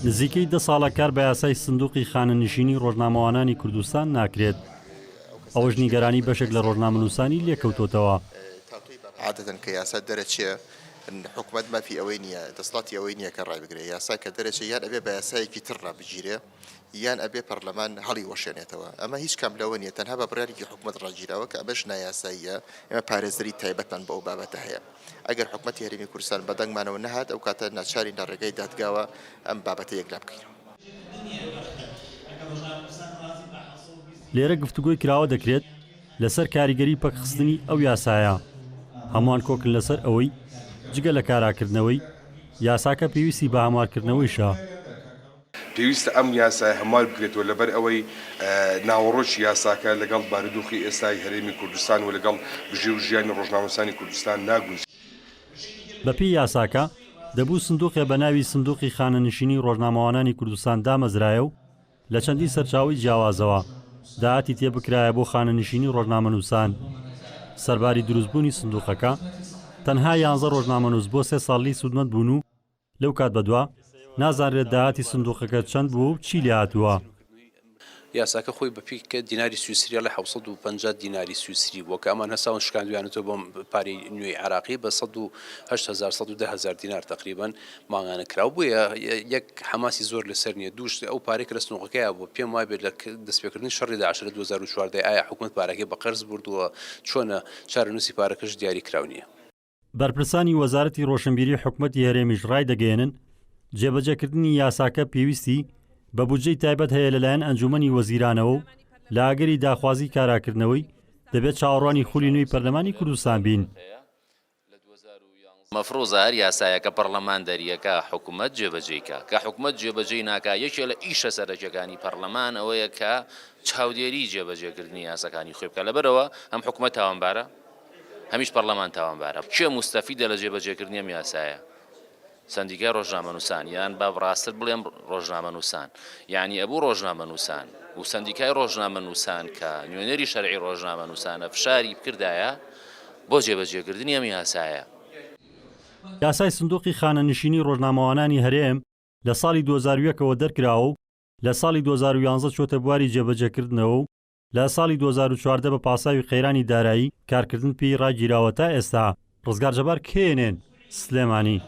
نزیکەی دە ساڵە کار بە یاسای سندوقی خانەنشینی ڕۆژنامەوانانی کوردستان ناکرێت، ئەوەش نیگەرانی بەشێک لە ڕۆژنامەنووسانی لێکەوتۆتەوە. عادەتەن کە یاسا دەرەچێ حکومەت مافی ئەوەی نییە، دەسەڵاتی ئەوەی نییە کە ڕایبگرێ، یاسا کە دەرەچێ یان ئەبێ بە یاسایەکی تر ڕابگیرێ یان ئەبێ پەرلەمان هەڵی وەشێنێتەوە، ئەمە هیچ کام لەوە نییە، تەنها بە بڕیارێکی حکومەت ڕاگیراوە کە ئەمەش نایاساییە، ئێمە پارێزەری تایبەتمان بۆ ئەو بابەتە هەیە. ئەگەر حکومەتی هەرێمی کوردستان بە دەنگمانەوە نەهات ئەو کاتە ناچارین لە ڕێگای دادگاوە ئەم بابەتە یەکلا بکەینەوە. لێرە گفتوگۆی کراوە دەکرێت لەسەر کاریگەری پەکخستنی ئەو یاسایە، هەمووان کۆکن لەسەر ئەوەی جگە لە کاراکردنەوەی، یاساکە پێویستی بە هەموارکردنەوەیشە. پێویستە ئەم یاسایە هەموار بکرێتەوە لەبەر ئەوەی ناوەڕۆکی یاساکە لەگەڵ بارودۆخی ئێستای هەرێمی کوردستان و لەگەڵ بژێو ژیانی ڕۆژنامەنووسانی کوردستان ناگونجێت. بەپێی یاساکە، دەبوو سندوقێ بە ناوی سندوقی خانەنشینی ڕۆژنامەوانانی کوردستان دامەزرایە و لە چەندین سەرچاوەی جیاوازەوە داهاتی تێ بکرایە بۆ خانەنشینی ڕۆژنامەنووسان. سەرباری دروستبوونی سندوقەکە، تەنها یانزە ڕۆژنامەنووس بۆ سێ ساڵ لێی سوودمەند بوون و لەو کات بەدوا نازانرێت داهاتی سندوقەکە چەند بووە و چی لێهاتووە. یاساکە خۆی بە پێی کە دیناری سویسری ئەڵێ 750 دیناری سویسری بووە کە ئەمان هەستاون شکاندویانەتەوە بۆ پارەی نوێی عێراقی بە 108 هەزار 110 هەزار دینار تقریبا مانگانە کراو بۆیە یەک حەماسی زۆر لەسەر نییە دووش ئەو پارەی کە لە سنوقەکەیا بووە پێم وابێت لە دەستپێکردنی شەڕی داعش لە 2014 ئایا حکومەت پارەکەی بە قەرز بردووە چۆنە چارەنووسی پارەکەش دیاری کراو نییە. بەرپرسانی وەزارەتی ڕۆشنبیری حکومەتی هەرێمیش ڕایدەگەیەنن، جێبەجێکردنی یاساکە پێویستی بە بودجەی تایبەت هەیە لەلایەن ئەنجومەنی وەزیرانەوە و لە ئەگەری داخوازی کاراکردنەوەی، دەبێت چاوەڕوانی خولی نوێی پەرلەمانی کوردستان بین. مەفروزە هەر یاسایەکە پەڕلەمان دەریەکا حکومەت جێبەجێی کا، کە حکومەت جێبەجێی ناکا یەکێ لە ئیشە سەرەکیەکانی پەڕلەمان ئەوەیە کە چاودێری جێبەجێکردنی یاساکانی خۆی بکا، لەبەرئەوە هەم حکومەت تاوانبارە، هەمیش پەڕلەمان تاوانبارە. کێ موستەفیدە لە جێبەجێکردنی ئەم یاسایە؟ سەندیکای ڕۆژنامەنووسان، یان با ڕاستتر بڵێم ڕۆژنامەنووسان. یانی ئەبوو ڕۆژنامەنووسان و سەندیکای ڕۆژنامەنووسان کە نوێنەری شەرعی ڕۆژنامەنووسانە فشاری بکردایە بۆ جێبەجێکردنی ئەم یاسایە. یاسای سندوقی خانەنشینی ڕۆژنامەوانانی هەرێم لە ساڵی 2001 ەوە دەرکراوە و لە ساڵی 2011 چۆتە بواری جێبەجێکردنەوە و لە ساڵی 2014 بە پاساوی قەیرانی دارایی کارکردن پێی ڕاگیراوە تا ئێستا. ڕزگار جەبار، کەیەنێن، سلێمانی.